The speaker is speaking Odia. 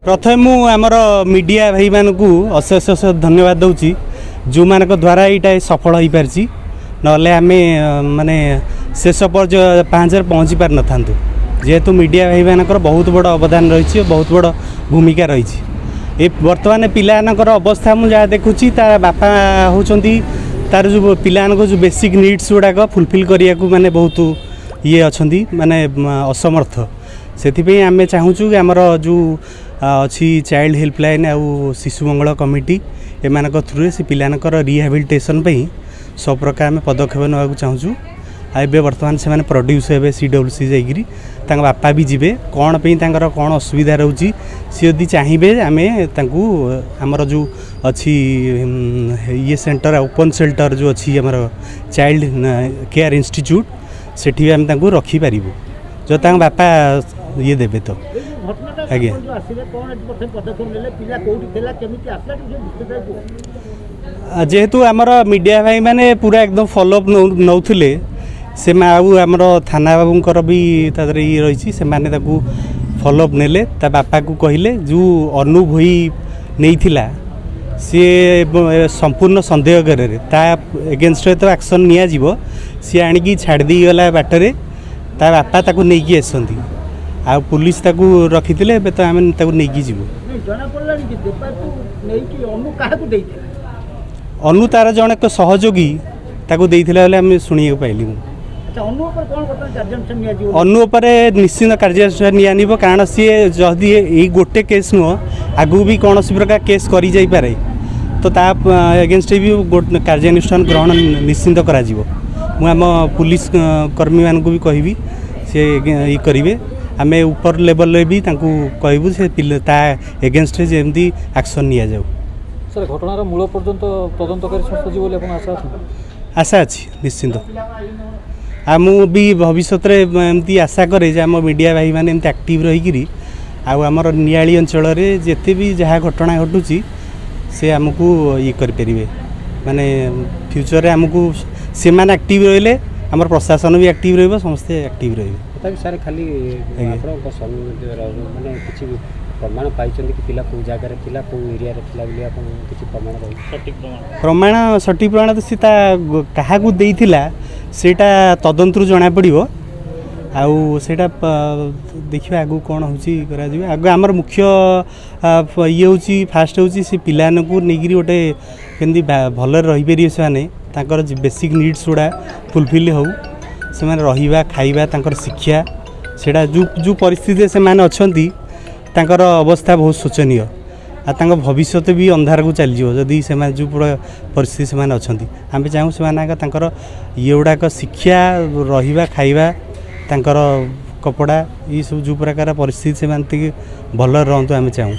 ପ୍ରଥମେ ମୁଁ ଆମର ମିଡ଼ିଆ ଭାଇମାନଙ୍କୁ ଅଶେଷ ଅଶେଷ ଧନ୍ୟବାଦ ଦେଉଛି, ଯେଉଁମାନଙ୍କ ଦ୍ୱାରା ଏଇଟା ସଫଳ ହୋଇପାରିଛି। ନହେଲେ ଆମେ ମାନେ ଶେଷ ପର୍ଯ୍ୟନ୍ତ ପାହାଞ୍ଚରେ ପହଞ୍ଚି ପାରିନଥାନ୍ତୁ। ଯେହେତୁ ମିଡ଼ିଆ ଭାଇମାନଙ୍କର ବହୁତ ବଡ଼ ଅବଦାନ ରହିଛି, ବହୁତ ବଡ଼ ଭୂମିକା ରହିଛି। ଏ ବର୍ତ୍ତମାନ ପିଲାମାନଙ୍କର ଅବସ୍ଥା ମୁଁ ଯାହା ଦେଖୁଛି, ତା ବାପା ହେଉଛନ୍ତି ତାର ଯେଉଁ ପିଲାମାନଙ୍କ ଯେଉଁ ବେସିକ୍ ନିଡ଼୍ସ ଗୁଡ଼ାକ ଫୁଲଫିଲ୍ କରିବାକୁ ମାନେ ବହୁତ ଇଏ ଅଛନ୍ତି, ମାନେ ଅସମର୍ଥ। ସେଥିପାଇଁ ଆମେ ଚାହୁଁଛୁ କି ଆମର ଯେଉଁ ଅଛି ଚାଇଲ୍ଡ ହେଲ୍ପଲାଇନ୍ ଆଉ ଶିଶୁ ମଙ୍ଗଳ କମିଟି, ଏମାନଙ୍କ ଥ୍ରୁରେ ସେ ପିଲାମାନଙ୍କର ରିହାବିଲିଟେସନ୍ ପାଇଁ ସବୁ ପ୍ରକାର ଆମେ ପଦକ୍ଷେପ ନେବାକୁ ଚାହୁଁଛୁ। ଆଉ ଏବେ ବର୍ତ୍ତମାନ ସେମାନେ ପ୍ରଡ୍ୟୁସ୍ ହେବେ CWC ଯାଇକିରି, ତାଙ୍କ ବାପା ବି ଯିବେ। କ'ଣ ପାଇଁ ତାଙ୍କର କ'ଣ ଅସୁବିଧା ରହୁଛି, ସିଏ ଯଦି ଚାହିଁବେ ଆମେ ତାଙ୍କୁ ଆମର ଯେଉଁ ଅଛି ଇଏ ସେଣ୍ଟର, ଓପନ୍ ସେଣ୍ଟର ଯେଉଁ ଅଛି ଆମର ଚାଇଲ୍ଡ କେୟାର ଇନଷ୍ଟିଚ୍ୟୁଟ୍, ସେଠି ବି ଆମେ ତାଙ୍କୁ ରଖିପାରିବୁ, ଯଦି ତାଙ୍କ ବାପା ଇଏ ଦେବେ ତ। ଘଟଣାଟା ଆଜ୍ଞା। ଆପଣ ଯୋଉ ଆସିଲେ, କ'ଣ ଏଠି ପ୍ରଥମେ ପଦକ୍ଷେପ ନେଲେ? ପିଲା କୋଉଠି ଥିଲା, କେମିତି ଆସିଲା, ଟିକେ ବିସ୍ତୃତ କୁହ। ଯେହେତୁ ଆମର ମିଡ଼ିଆ ଭାଇମାନେ ପୁରା ଏକଦମ ଫଲୋଅପ୍ ନେଉଥିଲେ ସେ, ଆଉ ଆମର ଥାନା ବାବୁଙ୍କର ବି ତା ଦେହରେ ଇଏ ରହିଛି, ସେମାନେ ତାକୁ ଫଲୋଅପ୍ ନେଲେ, ତା ବାପାକୁ କହିଲେ। ଯେଉଁ ଅନୁ ଭୋଇ ନେଇଥିଲା, ସିଏ ସମ୍ପୂର୍ଣ୍ଣ ସନ୍ଦେହ ଘେରରେ, ତା ଏଗେନଷ୍ଟରେ ତ ଆକ୍ସନ୍ ନିଆଯିବ। ସିଏ ଆଣିକି ଛାଡ଼ି ଦେଇଗଲା ବାଟରେ, ତା ବାପା ତାକୁ ନେଇକି ଆସିଛନ୍ତି ଆଉ ପୁଲିସ ତାକୁ ରଖିଥିଲେ। ଏବେ ତ ଆମେ ତାକୁ ନେଇକି ଯିବୁ। ନାଇଁ, ଜଣା ପଡ଼ିଲାଣି କି ଦେବାକୁ ନେଇକି ଅନୁ କାହାକୁ ଦେଇଥିଲା? ଅନୁ ତାର ଜଣେ ଏକ ସହଯୋଗୀ ତାକୁ ଦେଇଥିଲା ବୋଲି ଆମେ ଶୁଣିବାକୁ ପାଇଲି ମୁଁ। ଆଚ୍ଛା, ଅନୁ ଉପରେ କ'ଣ ବର୍ତ୍ତମାନ କାର୍ଯ୍ୟାନୁଷ୍ଠାନ ନିଆଯିବ? ଅନୁ ଉପରେ ନିଶ୍ଚିନ୍ତ କାର୍ଯ୍ୟାନୁଷ୍ଠାନ ନିଆଯିବ, କାରଣ ସିଏ ଯଦି ଏଇ ଗୋଟେ କେସ୍ ନୁହଁ, ଆଗକୁ ବି କୌଣସି ପ୍ରକାର କେସ୍ କରିଯାଇପାରେ, ତ ତା ଏଗେନଷ୍ଟରେ ବି ଗୋଟେ କାର୍ଯ୍ୟାନୁଷ୍ଠାନ ଗ୍ରହଣ ନିଶ୍ଚିନ୍ତ କରାଯିବ। ମୁଁ ଆମ ପୁଲିସ କର୍ମୀମାନଙ୍କୁ ବି କହିବି, ସେ ଇଏ କରିବେ। ଆମେ ଉପର ଲେବଲରେ ବି ତାଙ୍କୁ କହିବୁ, ସେ ପିଲା ତା ଏଗେନଷ୍ଟରେ ଯେମିତି ଆକ୍ସନ୍ ନିଆଯାଉ। ସାର୍, ଘଟଣାର ମୂଳ ପର୍ଯ୍ୟନ୍ତ ତଦନ୍ତକାରୀ ସଂସ୍ଥା ଯିବ ବୋଲି ଆପଣ ଆଶା ଅଛନ୍ତି? ଆଶା ଅଛି ନିଶ୍ଚିନ୍ତ। ଆଉ ମୁଁ ବି ଭବିଷ୍ୟତରେ ଏମିତି ଆଶା କରେ ଯେ ଆମ ମିଡ଼ିଆ ଭାଇମାନେ ଏମିତି ଆକ୍ଟିଭ୍ ରହିକିରି ଆଉ ଆମର ନିଆଳି ଅଞ୍ଚଳରେ ଯେତେ ବି ଯାହା ଘଟଣା ଘଟୁଛି, ସେ ଆମକୁ ଇଏ କରିପାରିବେ। ମାନେ ଫ୍ୟୁଚରରେ ଆମକୁ ସେମାନେ ଆକ୍ଟିଭ୍ ରହିଲେ ଆମର ପ୍ରଶାସନ ବି ଆକ୍ଟିଭ୍ ରହିବ, ସମସ୍ତେ ଆକ୍ଟିଭ୍ ରହିବେ। ତଥାପି ସାର୍, ଖାଲି ଆଜ୍ଞା। ଆପଣଙ୍କ ମାନେ କିଛି ପ୍ରମାଣ ପାଇଛନ୍ତି କି, ପିଲା କେଉଁ ଜାଗାରେ ଥିଲା, କେଉଁ ଏରିଆରେ ଥିଲା ବୋଲି ଆପଣ କିଛି ପ୍ରମାଣ ରହିଛି? ପ୍ରମାଣ, ସଠିକ୍ ପ୍ରମାଣ ତ ସେ ତା କାହାକୁ ଦେଇଥିଲା, ସେଇଟା ତଦନ୍ତରୁ ଜଣାପଡ଼ିବ। ଆଉ ସେଇଟା ଦେଖିବା ଆଗକୁ କ'ଣ ହେଉଛି କରାଯିବ। ଆଗ ଆମର ମୁଖ୍ୟ ଇଏ ହେଉଛି, ଫାଷ୍ଟ ହେଉଛି ସେ ପିଲାମାନଙ୍କୁ ନେଇକିରି ଗୋଟେ କେମିତି ଭଲରେ ରହିପାରିବେ ସେମାନେ, ତାଙ୍କର ବେସିକ୍ ନିଡ଼୍ସ ଗୁଡ଼ା ଫୁଲଫିଲ୍ ହେଉ, ସେମାନେ ରହିବା, ଖାଇବା, ତାଙ୍କର ଶିକ୍ଷା। ସେଇଟା ଯେଉଁ ଯେଉଁ ପରିସ୍ଥିତିରେ ସେମାନେ ଅଛନ୍ତି, ତାଙ୍କର ଅବସ୍ଥା ବହୁତ ଶୋଚନୀୟ ଆଉ ତାଙ୍କ ଭବିଷ୍ୟତ ବି ଅନ୍ଧାରକୁ ଚାଲିଯିବ ଯଦି ସେମାନେ ଯେଉଁ ପୁରା ପରିସ୍ଥିତି ସେମାନେ ଅଛନ୍ତି। ଆମେ ଚାହୁଁ ସେମାନେ ଆଗ ତାଙ୍କର ଇଏ ଗୁଡ଼ାକ ଶିକ୍ଷା, ରହିବା, ଖାଇବା, ତାଙ୍କର କପଡ଼ା, ଏଇସବୁ ଯେଉଁ ପ୍ରକାର ପରିସ୍ଥିତି, ସେମାନେ ଟିକେ ଭଲରେ ରହନ୍ତୁ ଆମେ ଚାହୁଁ।